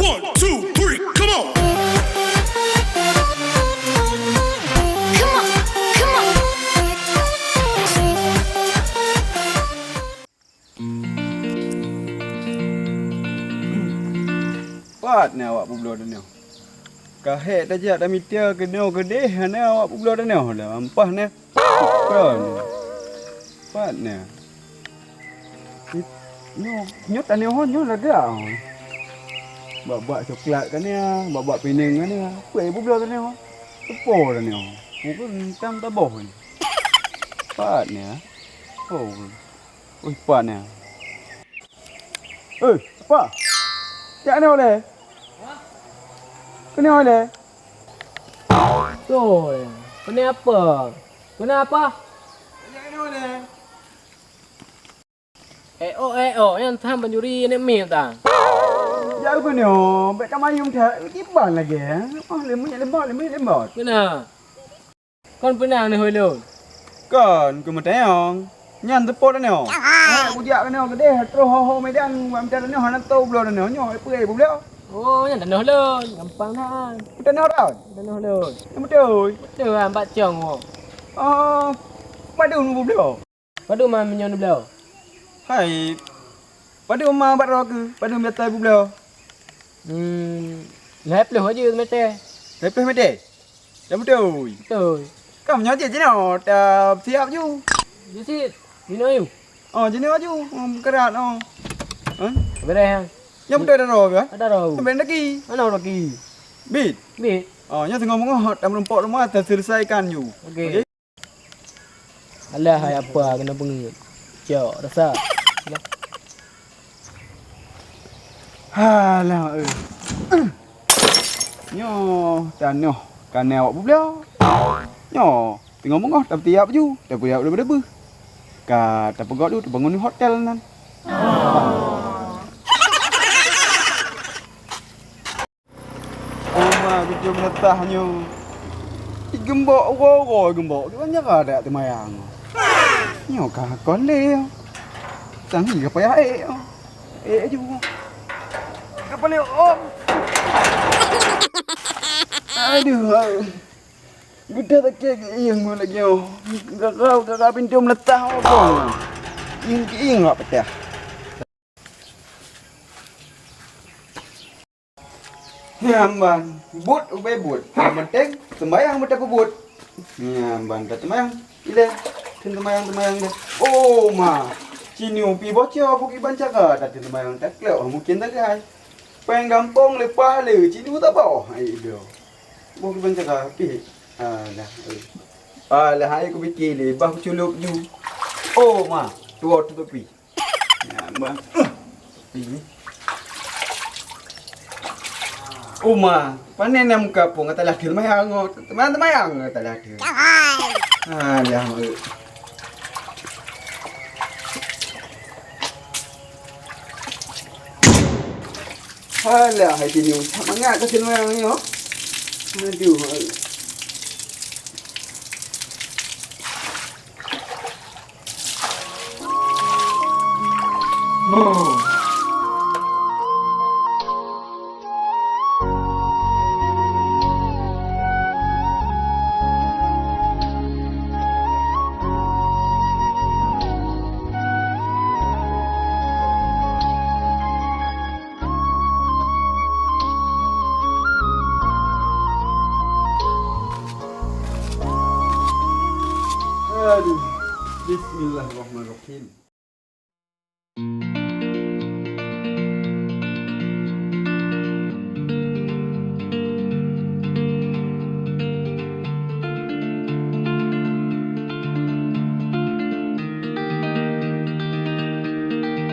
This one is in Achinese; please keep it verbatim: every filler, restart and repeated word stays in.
One, two, three, come on. Come on, come on. Pat nyoe awak peubloe tanoh. Ka hék tajak tamitia keunoe keudeh, hana awak peubloe tanoh lom. Ampah nyoe. Kon. Pat nyoe. Nyoe, nyoe tanoh nyoe lagak. Bak-bak coklat ka nyoe, bak-bak pineung ka nyoe. Peue peubloe tanoh? Teupo tanoh. Bukan tam taboh ni. Pat nyoe. Oh. Ui, pat nyoe. Eh, apa? Jak nyoe lé? Keunoe lé? Toi, keunoe apa? Keunoe apa? Jak nyoe lé? Eh, oh, eh, oh, nyan tham pencuri aneuk miet ta. Jak keunoe, bèk ka mayum that, kiban lagèe. Oh, leumbot, leumbot, leumbot, leumbot. Keunoe. Kon peunah neuh ulôn? Kon, keumeutanyong. Nyan teupot tanoh. Hai, kujak keunoe keudeh, troh ho-ho Medan, bak mita tanoh hana teuh bloe tanoh. Nyoe peue peubloe? Oh, nyan tanoh lôn, gampang that. Tanoh lôn? Tanoh lôn. Nyan beutôi? Beutôi, ah, bak cong nyoe. Oh, padum peubloe? Padum ma meunyoe neubloe? Hai, padum ma bak droe keuh, padum biasa peubloe? Hmm, lhèe ploh aja mètè. Lhèe ploh mètè? Dah beutôi? Beutôi. Ka meunyoe jih jinoe, ta siap ju. Jih sit, jinoe ju. Oh, jinoe ju. Oh, meukarat, oh. Hah? Beureh, ha? Nyoe beutôi daroe keuh? Daroe. Sampai daki? Hana daki. Bit? Bit. Oh, nyoe teungoh beungoh, ta meurumpok rumoh, ta seuleusaikan ju. Oke. Oke? Alah, hai apa keuneuk beungeut. Cok, rasa. Alah, eh. Nyoe tanoh ka na awak peubloe. Nyoe teungoh beungoh tapeusiap ju, tapeusiap leubeh-leubeh. Ka tapeugöt ju, tabangun hotel nan. Oma geujom leutah nyoe. Igeumbok uroe-uroe igeumbok, di banjara dak teumayang. Nyoe ka kon lé. Sang hi ka payah ék. Ék ju. Ka paléng om. Aduh. Geudah takée geuieng lagée nyoe. Gara-gara pintoe meuleutah obong. Ieng geuieng bak peutah. Nyan ban, buet ubé buet. Nyang penting, sembahyang beutapeubuet. Nyan ban, tasembahyang. Ilée, kheun sembahyang-sembahyang deh. Oh, ma. Cinoe pi bocor, buki bancara, tateun sembahyang taklok, mungken tagai. Péng gampông leupah le, cinoe taboh. Ai, ido. Buki bancara, pi. Alah, ai. Alah, ai, kupike le, bah kuculop ju. Oh, ma. Tuwoe tutupi. Nyan, bah. Ini. Uma, panen nyang muka pun kata lah teumanyang, teumanyang, teumanyang kata lah. Alah, mak. Alah, hai tinyu, mangat ka teumanyang nyoe. Aduh, mak. Aduh. Bismillahirrahmanirrahim.